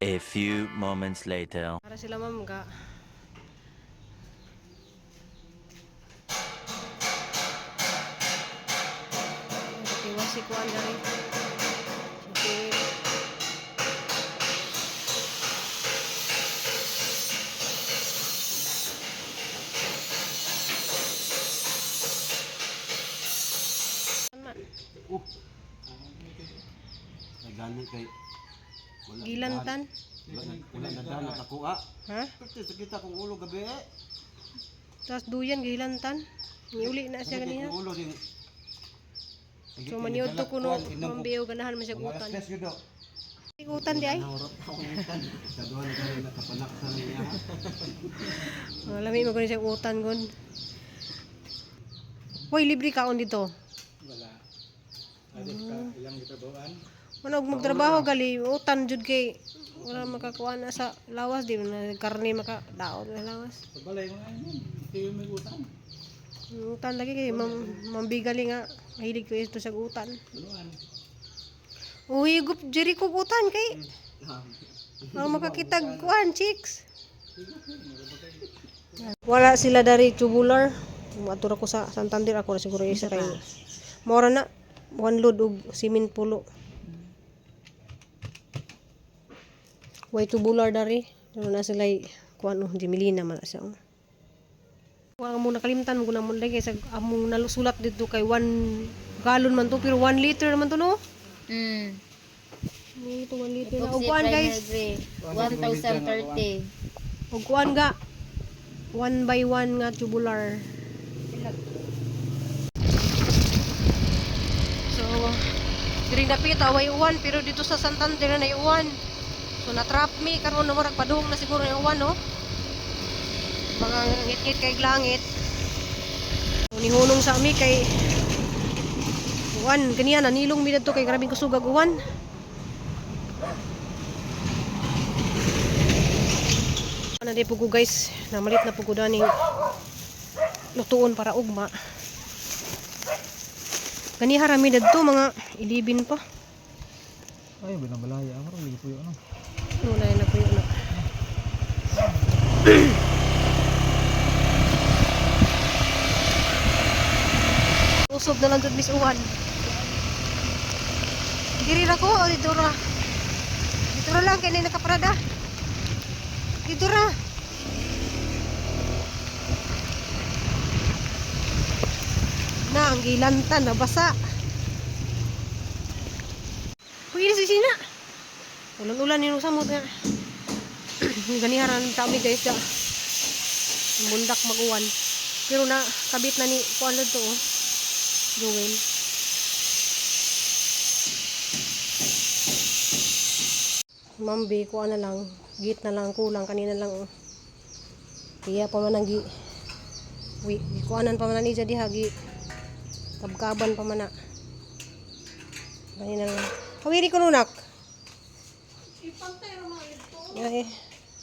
A few moments later. Para sila ma'am ga. Patiwas si Kuan dari. Si Joel. Oh. Nagani kay wala Gilantan. Wala na daan nakakuha. Ha? Pwede sa kita kung ulo gabi eh. Tapos duyan gilantan. Niuli na siya Sakit ganina. kung ulo din. So maniud to kuno mambiyo ganahan man siya Mga utan. stress gyud do. Utan di ay. Nahurot ako utan. Sa duha na gani nakapanak sa niya. Oh, lami mo siya utan gon. Hoy, libre kaon dito. Wala. Adi ka ilang gitabuan. Mano og magtrabaho gali utan jud kay wala makakuha na sa lawas di na karne maka daot na lawas. Sa balay mga yun. Hindi yung may utang. Utan lagi kay mam mambigali nga mahilig ko ito sa utan. Tuluan. Uy, gup Jericho utan kay. Ang makakitag kuan chicks. Wala sila dari tubular. Matura ko sa Santander ako na siguro isa kay. Mora na one load og cement pulo. Way tubular dari. Pero na sila kuan oh, Jimilina man na siya. Oh. Wa mo nakalimtan mo na mo lagi sa among nalusulat dito kay 1 gallon man to pero 1 liter man to no. Ito 1 liter na. Og Epoxy kuan primer guys. gray. 1,030. Og kuan ga. 1 by 1 nga tubular. So, diri dapit away uwan pero dito sa Santander na uwan. So na-trap mi karon na murag padung na siguro yung uwan no. Mga ngit-ngit kay langit. So, nihunong sa ami kay uwan kaniya nanilong mi dadto kay grabing kusugag uwan. Ano di po ko guys, namalit na po ko daning lutuon para ugma. Kaniha rami dadto mga 11 pa. Ay, binabalaya. Ako rin, po yun. Ano? Wala na po yun. Usob na lang jud mis uwan. Diri ra ko o dito ra. Dito ra lang kay nakaparada. Dito ra. Na ang gilantan nabasa. Pwede sa sina. Ulan-ulan yung samot nga. Ganiharan tami guys da. Mundak maguwan. Pero na kabit na ni kuan to oh. Joel. Mambi kuan na lang. Git na lang kulang kanina lang oh. Iya pa man ang gi wi kuanan pa man na ni diha gi kabkaban pa man na. Kanina lang. Kawiri ko nunak. Ay,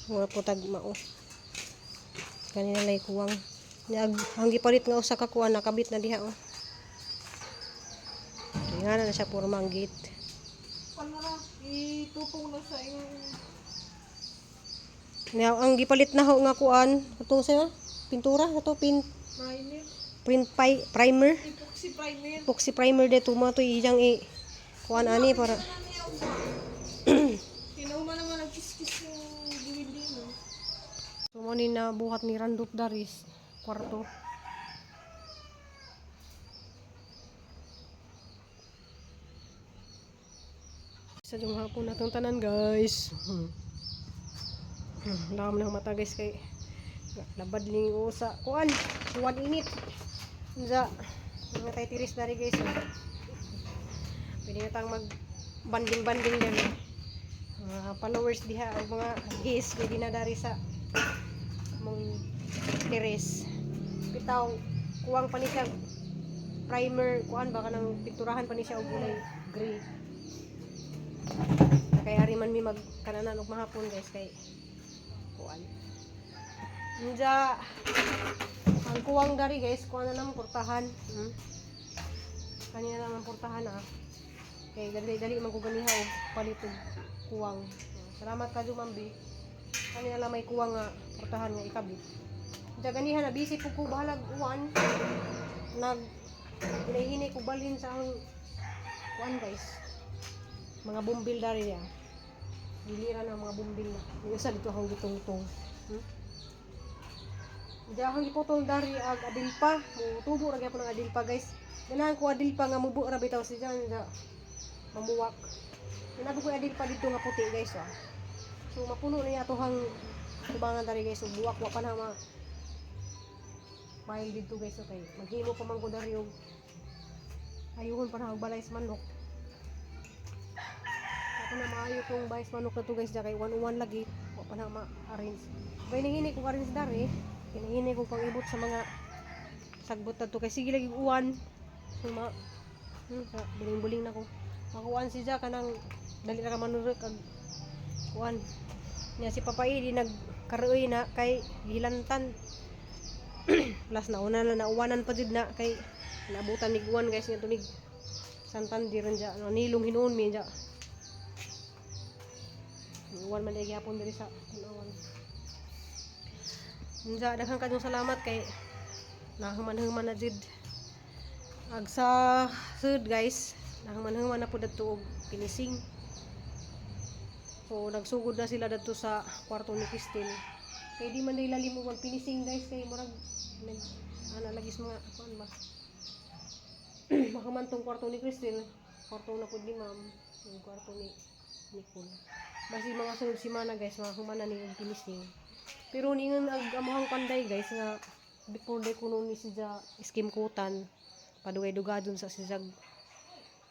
mura po tag mao. Kanina lay kuwang. Nag ang gipalit nga usa ka kuan nakabit na diha oh. Nga na siya puro manggit. Itupong na sa iyong Nya ang gipalit na ho nga kuan atong sa pintura ato pin primer. print pi, primer Epoxy primer. epoxy primer de tuma to iyang i kuan ani para Kinauma naman nagkiskis yung giwin din, no? So mo ni na buhat ni Randolph Daris kwarto. Sa jung hapon natong tanan guys. Dami ng mata guys kay labad ning usa kuan kuan init. Unsa mga tay tiris dari guys. Pwede na tang mag banding banding diri. Mga followers diha og mga guests pwede na dari sa mong teres. Bitaw kuwang pa ni siya primer kuan baka nang pinturahan pa ni siya og kulay gray. Kay ari man mi mag kananan og mahapon guys kay kuan. Unja ang kuwang dari guys, kuan na lang portahan. Kanina lang ang portahan ah. Kay dali dali man ko ganiha og palit og kuwang. Salamat ka Ma'am B. Kani na lang may kuha nga portahan nga ikabit. Diya ganihan na busy po ko bahalag uwan. Nag hinahinay ko balhin sa ang kuan, guys. Mga bumbil dari niya. Giliran ang mga bumbil na. Yung isa dito akong gitungtong. Diya akong giputol dari ag adilpa. Mutubo ra gyapon ang adilpa, guys. Ganahan ko adilpa nga mubo ra bitaw si diyan da mamuwak. Ganahan ko adilpa dito nga puti, guys, ah. So mapuno na niya atohang tubangan dari, guys. So buwak wa pa na ma pile dito, guys, okay. Maghimo pa man ko dari og ayuhon pa na og balay sa manok. Ako na maayo tong balay sa manok na to, guys, kay 101 lagi. Wa pa na ma-arrange. Bay nangini ko arrange dari. Kinahini ko pang ibot sa mga sagbot na to kay sige lagi uwan. So ma sa buling-buling na ko. Makuan si Ja kanang dali ra ka manurok ag kuan. Nya si Papa Idi nagkaroy na kay gilantan. Plus nauna na nauwanan pa jud na kay naabutan ni uwan, guys, nga tunig Santander ja no, nilong hinuon mi ja. Uwan man dai gyapon diri sa Tan-awan. Unsa, daghan kayong salamat kay nahuman-human na jud. Ag sa sud, guys, nahuman-human na pud adto og finishing. So nagsugod na sila dadto sa kwarto ni Christine. Kay di man day lalim og finishing, guys, kay murag nag ana lagi sa mga kuan ba. Makaman tong kwarto ni Christine, kwarto na pud ni ma'am, yung kwarto ni Nicole. Basi mga sunod semana, guys, mga na ni og finishing. Pero ningon ag amuhang panday, guys, nga before day kuno ni siya skim kutan padugay-dugadon sa siyag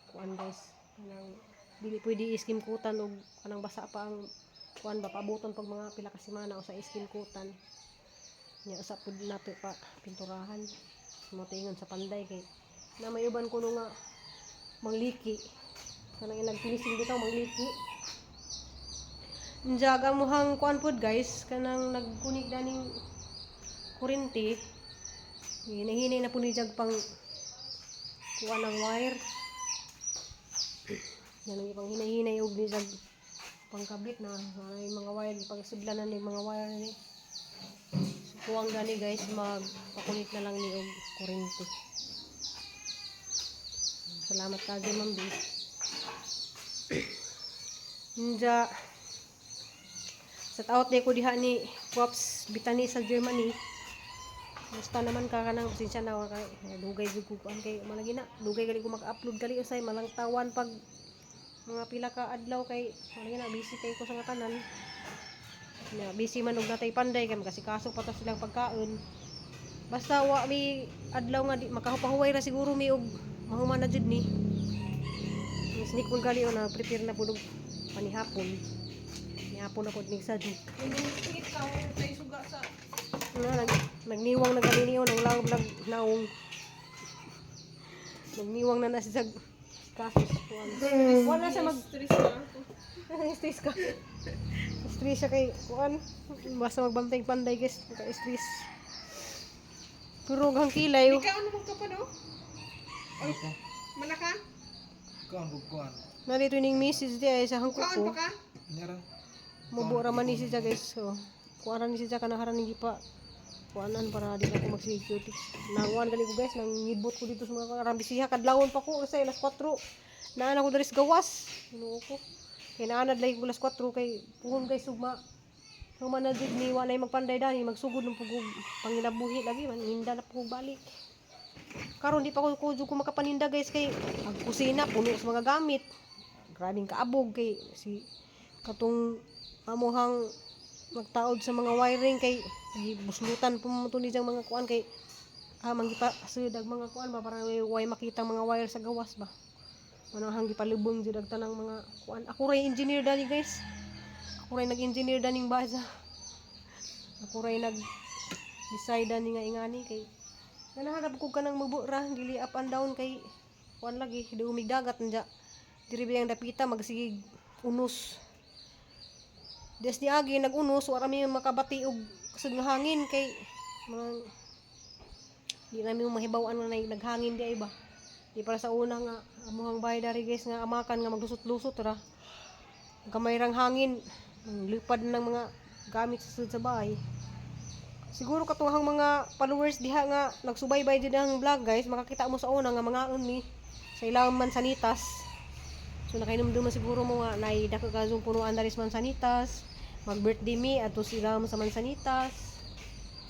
kuan, guys, kanang dili pwede skim kutan og kanang basa pa ang kuan ba, paabuton pag mga pila ka semana o sa skim kutan nya usa pud nato pa pinturahan mo tingon sa panday kay na may uban kuno nga mangliki kanang ilang finishing bitaw mangliki. Njag amuhang kuan pod, guys, kanang nagkunig daning kuryente. Hinahinay na po ni Jag pang kuan ng wire. Yan ang ipang hinahinay og ni Jag pangkabit na ay mga wire pang sudlan na ni mga wire ni. So kuwang gani, guys, magpakulit na lang ni og kuryente. Salamat kaayo, Ma'am B. Nja shout out ko diha ni Waps Bitani sa Germany. Musta naman ka? Kanang pasensya na kay dugay jud ko kuan kay malagi na dugay gali ko maka-upload gali usay malang tawan pag mga pila ka adlaw kay malagi na busy kay ko sa nga tanan. Na busy man og natay panday kay makasikaso pa ta silang pagkaon. Basta wa mi adlaw nga di makapahuway ra siguro mi og mahuman na jud ni. Miss Nicole gali o na prepare na pud og panihapon. Nihapon na pud mig sad. Tingit ka, tayo suga sa Nga, nagniwang na gani niyo, nang lawom nag naong. Nagniwang na na siya sa kasos. Wala siya mag stress na ako. Stress ka. Stress siya kay kuan. Basta magbantay panday, guys, ka stress. Pero ang kilay, oh. Ikaw ano ka pa no? Ano ko? Malaka? Kuan ko kuan. Nalito ning misis di ay sa hangkok Kaon ko. pa ka? Nyara. Mubo ra man ni siya, guys. So, kuan ra ni siya kanang haran ni pa kuanan para di na ako magsige cutics. Nanguan gani ko, guys, nang ngibot ko dito sa mga rambisiha kadlawon pa ko sa alas 4. Naan ako diri sa gawas. Ginoo ko. Kay naanad lagi ko alas 4 kay puhon, guys, ugma. Human na jud ni walay magpanday dani magsugod ng pugog panginabuhi lagi man hinda na pugog balik. Karon di pa ko jud ko makapaninda, guys, kay ang kusina puno sa mga gamit. Grabing kaabog kay si katong amuhang magtaod sa mga wiring kay buslutan po mo to ni diyang mga kuan kay manggipa sud ag mga kuan ba para way makita ang mga wire sa gawas ba. Manang hanggi palubong jud ag tanang mga kuan. Ako ray engineer dani, guys. Ako ray nag-engineer daning baza. Ako ray nag decide dani nga ingani kay nanahanap ko kanang mubo ra dili up and down kay kuan lagi di umig dagat nja diri biyang dapita magsigig unos. Des ni agi nag-unos wala mi makabati og kusog nga hangin kay mga di namin mahibaw-an nga naghangin di ay ba. Di para sa una nga amuhang bahay dari, guys, nga amakan nga maglusot-lusot ra. Gamay rang hangin. Lipad ng mga gamit sa sud sa bahay. Siguro katuhang mga followers diha nga nagsubaybay din ang vlog, guys, makakita mo sa una nga mga ni sa ilang mansanitas. So nakainomdum man siguro mo nga nay dako kazong punuan daris mansanitas. Mag birthday mi adto sila mo sa mansanitas.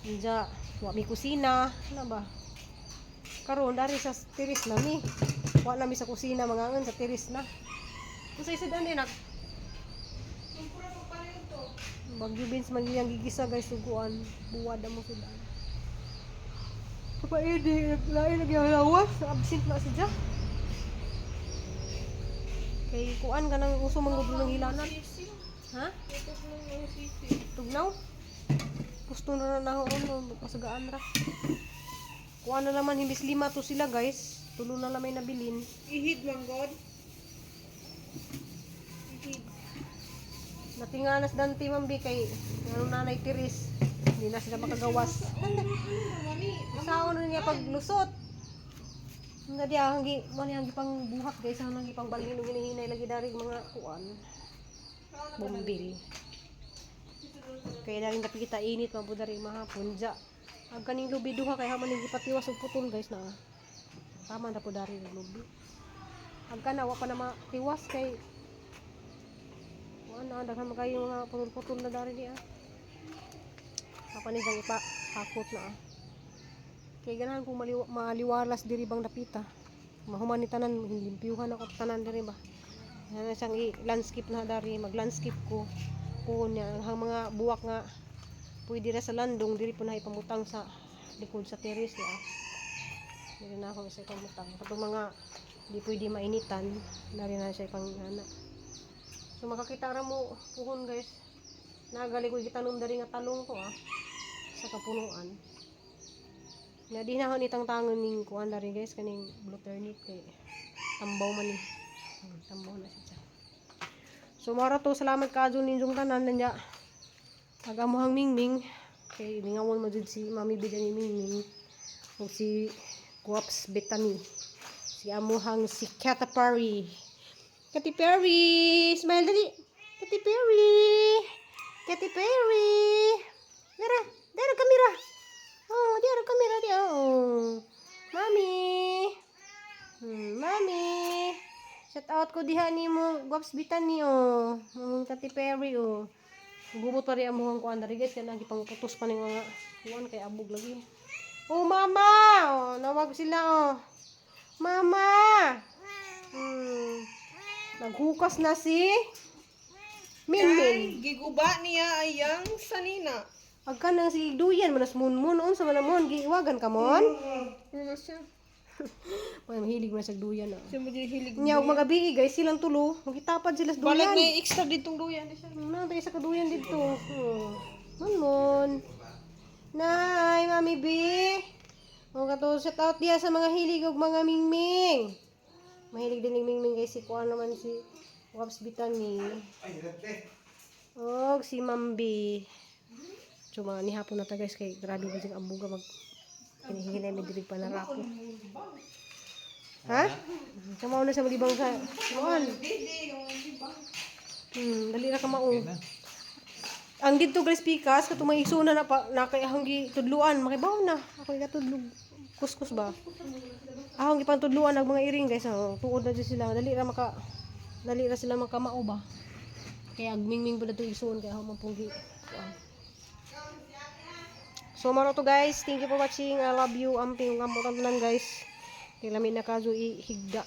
Inja, wa mi kusina, ano ba? Karon dari sa tiris na mi. Wa na mi sa kusina mga ngan sa tiris na. Unsa isad ani nak? Bagyo beans man iyang gigisa, guys, suguan. Buwad mo sudan. Papa Edi, lain lagi ang lawas, absent na siya. Kay kuan ka nang uso manggod ng hilanan. Ha? Tugnaw? Gusto na na ako no, pasagaan ra. Kuan na naman himbis lima to sila, guys. Tulo na lang may nabilin. Ihid man god. Ihid. Natinganas dante mambi kay ano nanay tiris. Hindi na sila makagawas. Mami, Usaon na niya paglusot. Nga di ang gi mo niya pang buhat, guys, ang gi pang balhin ug hinahinay lagi dari mga kuan. Bombil. Kaya daring dapita init man pud dari mahapon ja. Ang kaning lubi duha kay haman ning gipatiwas og putol, guys, na. Tama na po dari ng lubi. Ang kana wa pa na matiwas kay wa na daghan man kayo mga putol-putol na dari niya. Ako ni siyang ipa hakot na ah. Kay ganahan kong maliwalas diri bang dapita. Mahuman ni tanan, limpyuhan ako tanan diri ba. Yan na siyang i-landscape na dari, mag-landscape ko. Ko niya ang mga buwak nga pwede ra sa landong diri po na ipamutang sa likod sa terrace niya. Diri na ako sa ipamutang. Katong mga di pwede mainitan, dari na siya ipang ana. So makakita ra mo puhon, guys. Nagali ko gitanom dari nga talong ko ah sa kapunuan. Na di na ako nitang tangon ning kuan dari, guys, kaning blue turnip kay tambaw man ni. Tambaw na siya. So mara to, salamat kaadto ninyong tanan nanya. Ag amuhang Mingming kay lingawon mo jud si Mami Bida ni Mingming ug si Guaps Betani. Si amuhang si Katy Perry. Katy Perry, smile dali. Katy Perry. Katy Perry. Dara, dara kamera. Oh, dara kamera di. Oh. Mami. Mami. Shout out ko diha nimo Guaps Bitani oh. Among Katy Perry oh. Gubot pa rin amuhang kuan dari, guys, kay lagi pangputos pa ning mga kuan kay abog lagi. Oh, mama. Oh, nawag sila oh. Mama. Naghukas na si Min Min. Giguba niya ayang sanina. Agka nang si Duyan manas munmun unsa man amon giiwagan ka mon. Ano siya? May mahilig man sa duyan ah. Siya mo di hilig. Nya og magabi guys silang tulo, magitapad sila sa Balag duyan. may extra ditong duyan siya. Ano tayo sa kaduyan dito? Manmon. Nay, Mami B. O kato, shout out diya sa mga hilig og mga mingming. Mahilig din ng mingming, guys. Si kuan naman si Waps Bitani. Og si Mambi. So mga nihapon na ta, guys, kay grabe ba sing abuga mag hinihinay may dilig pa na rako. Ha? Kamao na sa malibang sa kuan. Dali ra ka mao. Ang didto, guys, pikas katong mga isuna na pa na kay akong gitudluan, makibaw na. Ako gatudlog kuskus ba. Akong gipantudluan ang mga iring, guys, oh, tuod na jud sila. Dali ra sila makamao ba. Kaya agmingming pa na to isuon kay ako man pong gi kuan. So maro to, guys. Thank you for watching. I love you. Amping ang tanan, guys. Kay lami na kazo ihigda.